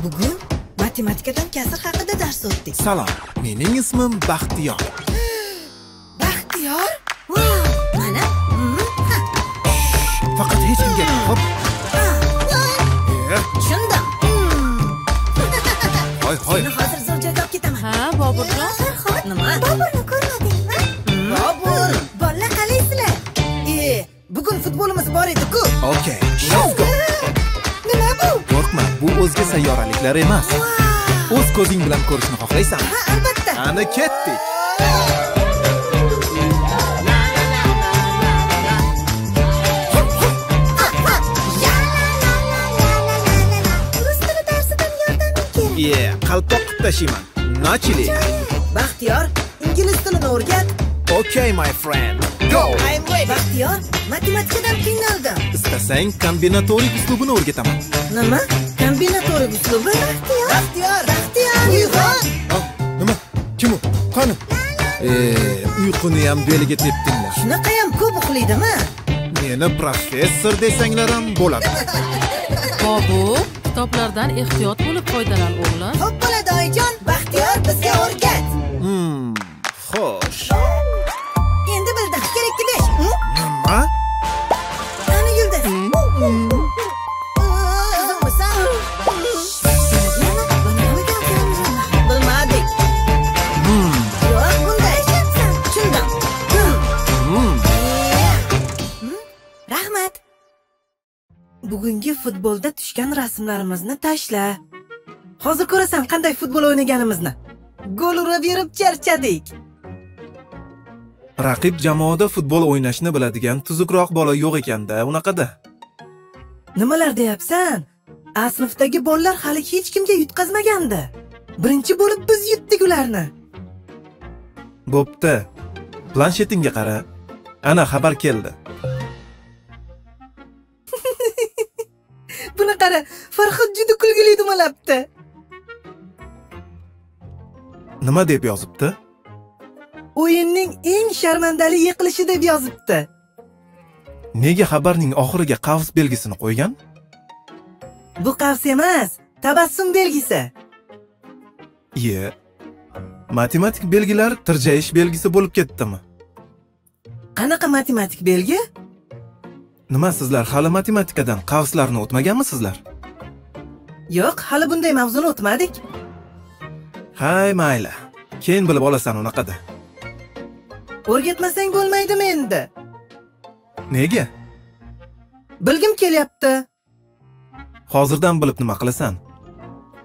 Bugun matematikadan kasr haqida dars o'tdik. Salom, mening ismim Baxtiyor. Baxtiyor? Vau, mana. Faqat hech kimga xo'p. Tushundim. Hoy hoy. Seni hozir zo'r joyga olib ketaman. Ha, Boburjon. Farhod, nima? Boburni ko'rmadingmi? Bobur, bolalar qalaysizlar? Bugun futbolimiz bor edi-ku. Okay, let's go. Nima bu? Qo'rqma, bu o'zga sayyoraliklar emas. O'z ko'zing bilan ko'rishni xohlaysanmi? Ha, albatta. Ana ketdik. Rus tili darsidan yordaming kerak. Yeah, qalpoq qilib tashiyman. Nachili. Baxtiyor, ingliz tilini o'rgat. Okay, my friend. Go. I'm ready. Baxtiyor, matematikadan qiynaldim. Istasang kombinatorik uslubini o'rgataman. Nima? Kombinatorik uslubi? Baxtiyor. Baxtiyor, Baxtiyor. Uyg'on. Nima? Kim u? Qani? Uyquni ham beliga tepdinglar. Shunaqa ham ko'p uxlaydimi? Meni professor desanglar ham bo'ladi. Bobur, kitoblardan ehtiyot bo'lib foydalan, o'g'lim. Xo'p bo'ladi, oyijon. Baxtiyor bizga o'rgat. Xo'sh. Endi bildim. Kerakli 5. Nima? Ana yulduz. Qizimmisan? Bilmadik. Yo'q, bunday. Tushundim. Rahmat. Bugungi futbolda tushgan rasmlarimizni tashla. Hozir ko'rasan qanday futbol o'ynaganimizni. Gol uraverib charchadik. Raqib jamoada futbol o'ynashni biladigan tuzukroq bola yo'q ekanda, unaqada. Nimalar deyapsan? A sinfdagi bolalar hali hech kimga yutqazmagandi. Birinchi bo'lib biz yutdik ularni. Bo'pti. Planshetingga qara. Ana xabar keldi. Buni qara, Farhod juda kulgili dumalabdi. Nima deb yozibdi? O'yinning eng sharmandali yiqilishi deb yozibdi. Nega xabarning oxiriga qavs belgisini qo'ygan? Bu qavs emas, tabassum belgisi. Iye. Matematik belgilar tirjayish belgisi bo'lib ketdimi? Qanaqa matematik belgi? Nima, sizlar hali matematikadan qavslarni o'tmaganmisizlar? Yo'q, hali bunday mavzuni o'tmadik. Hay, mayli. Keyin bilib olasan unaqada. O'rgatmasang bo'lmaydimi endi? Nega? Bilgim kelyapti. Hozirdan bilib nima qilasan?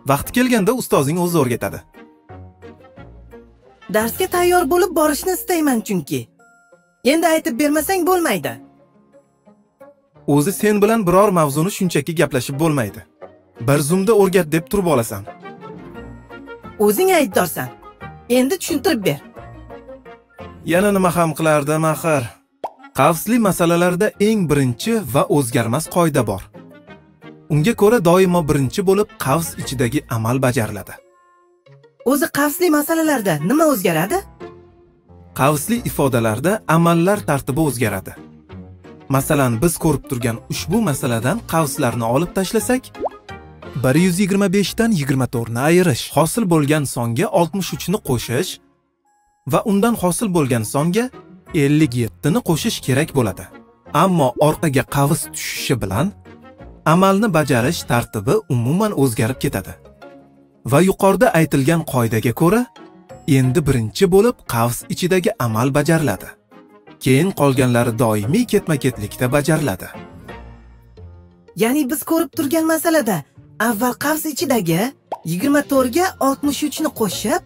Vaqti kelganda ustozing o'zi o'rgatadi. Darsga tayyor bo'lib borishni istayman chunki. Endi aytib bermasang bo'lmaydi. O'zi sen bilan biror mavzuni shunchaki gaplashib bo'lmaydi. Bir zumda o'rgat deb turib olasan. O'zing aybdorsan. Endi tushuntirib ber. Yana nima ham qilardim axir? Qavsli masalalarda eng birinchi va o'zgarmas qoida bor. Unga ko'ra doimo birinchi bo'lib qavs ichidagi amal bajariladi. O'zi qavsli masalalarda nima o'zgaradi? Qavsli ifodalarda amallar tartibi o'zgaradi. Masalan, biz ko'rib turgan ushbu masaladan qavslarni olib tashlasak, 125 dan 24 ni ayirish, hosil bo'lgan songa 63 ni qo'shish va undan hosil bo'lgan songa 57 ni qo'shish kerak bo'ladi. Ammo orqaga qavs tushishi bilan amalni bajarish tartibi umuman o'zgarib ketadi. Va yuqorida aytilgan qoidaga ko'ra, endi birinchi bo'lib qavs ichidagi amal bajariladi. Keyin qolganlari doimiy ketma-ketlikda bajariladi. Ya'ni biz ko'rib turgan masalada avval qavs ichidagi 24 ga 63 ni qo'shib,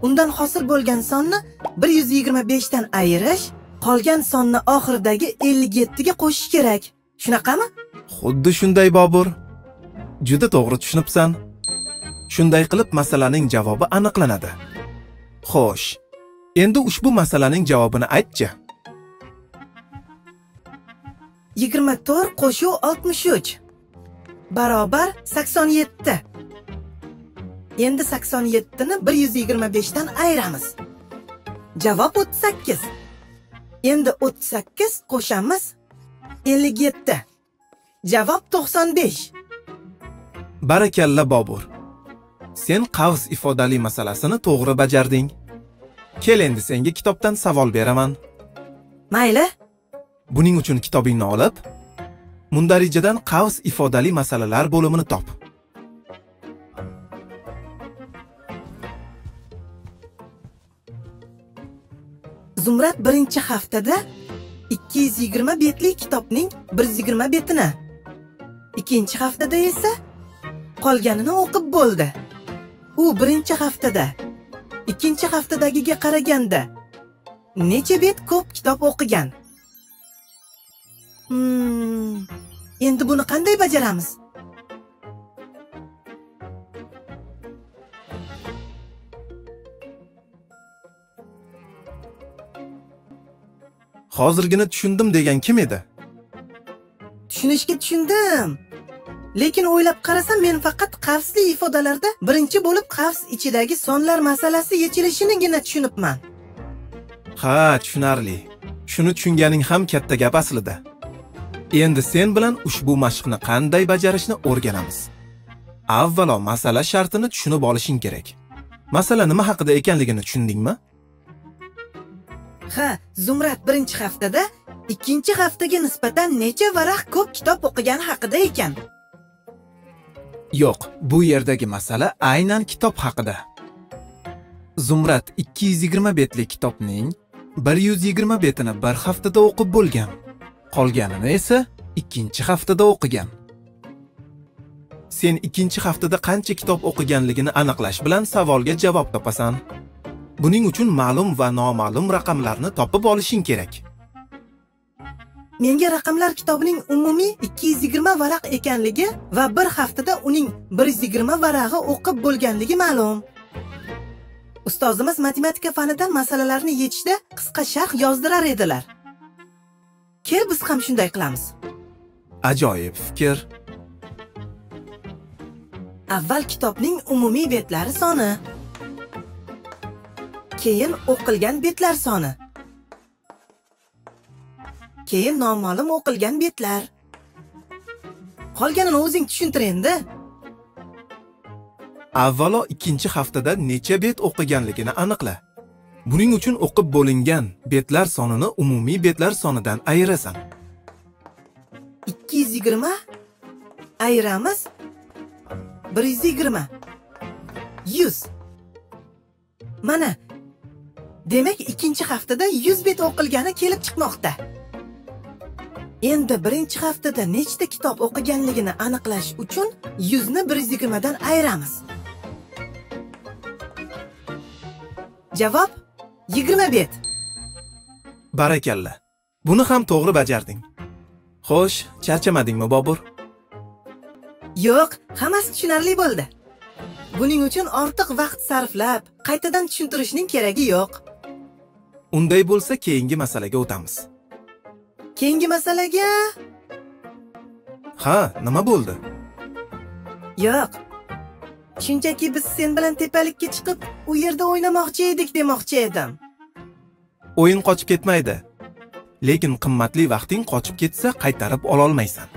undan hosil bo'lgan sonni 125 dan ayirish, qolgan sonni oxiridagi 57 ga qo'shish kerak. Shunaqami? Xuddi shunday, Bobur. Juda to'g'ri tushunibsan. Shunday qilib masalaning javobi aniqlanadi. Xo'sh, endi ushbu masalaning javobini aytchi. 24 qo'shuv 63 barobar 87. Endi 87 ni 125 dan ayiramiz. Javob 38. Endi 38 qo'shamiz 57. Javob 95. Barakalla, Bobur. Sen qavs ifodali masalasini to'g'ri bajarding. Kel endi senga kitobdan savol beraman. Mayli. Buning uchun kitobingni olib, mundarijadan qavs ifodali masalalar bo'limini top. Zumrad birinchi haftada 220 betli kitobning 120 betini, ikkinchi haftada esa qolganini o'qib bo'ldi. U birinchi haftada ikkinchi haftadagiga qaraganda necha bet ko'p kitob o'qigan? Endi buni qanday bajaramiz? Hozirgina tushundim degan kim edi? Tushunishga tushundim. Lekin o'ylab qarasam, men faqat qavsli ifodalarda birinchi bo'lib qavs ichidagi sonlar masalasi yechilishinigina tushunibman. Ha, tushunarli. Shuni tushunganing ham katta gap aslida. Endi sen bilan ushbu mashqni qanday bajarishni o'rganamiz. Avvalo masala shartini tushunib olishing kerak. Masala nima haqida ekanligini tushundingmi? Ha, Zumrad birinchi haftada ikkinchi haftaga nisbatan necha varaq ko'p kitob o'qigani haqida ekan. Yo'q, bu yerdagi masala aynan kitob haqida. Zumrad 220 betli kitobning 120 betini bir haftada o'qib bo'lgan. Qolganini esa ikkinchi haftada o'qigan. Sen ikkinchi haftada qancha kitob o'qiganligini aniqlash bilan savolga javob topasan. Buning uchun ma'lum va noma'lum raqamlarni topib olishing kerak. Menga raqamlar kitobining umumiy 220 varaq ekanligi va bir haftada uning 120 varag'i o'qib bo'lganligi ma'lum. Ustozimiz matematika fanidan masalalarni yechishda qisqa sharh yozdirar edilar. Kel, biz ham shunday qilamiz. Ajoyib fikr. Avval kitobning umumiy betlari soni, keyin o'qilgan betlar soni, keyin noma'lum o'qilgan betlar. Qolganini o'zing tushuntir endi. Avvalo ikkinchi haftada necha bet o'qiganligini aniqla. Buning uchun o'qib bo'lingan betlar sonini umumiy betlar sonidan ayirasan. 220 ayiramiz 120 100. Mana, demak ikkinchi haftada 100 bet o'qilgani kelib chiqmoqda. Endi birinchi haftada nechta kitob o'qiganligini aniqlash uchun 100 ni 120 dan ayiramiz. Javob 20 bet. Barakalla. Buni ham to'g'ri bajarding. Xo'sh, charchamadingmi, Bobur? Yo'q, hammasi tushunarli bo'ldi. Buning uchun ortiq vaqt sarflab, qaytadan tushuntirishning keragi yo'q. Unday bo'lsa, keyingi masalaga o'tamiz. Keyingi masalaga? Ha, nima bo'ldi? Yo'q. Shunchaki biz sen bilan tepalikka chiqib, u yerda o'ynamoqchi edik demoqchi edim. O'yin qochib ketmaydi. Lekin qimmatli vaqting qochib ketsa, qaytarib ola olmaysan.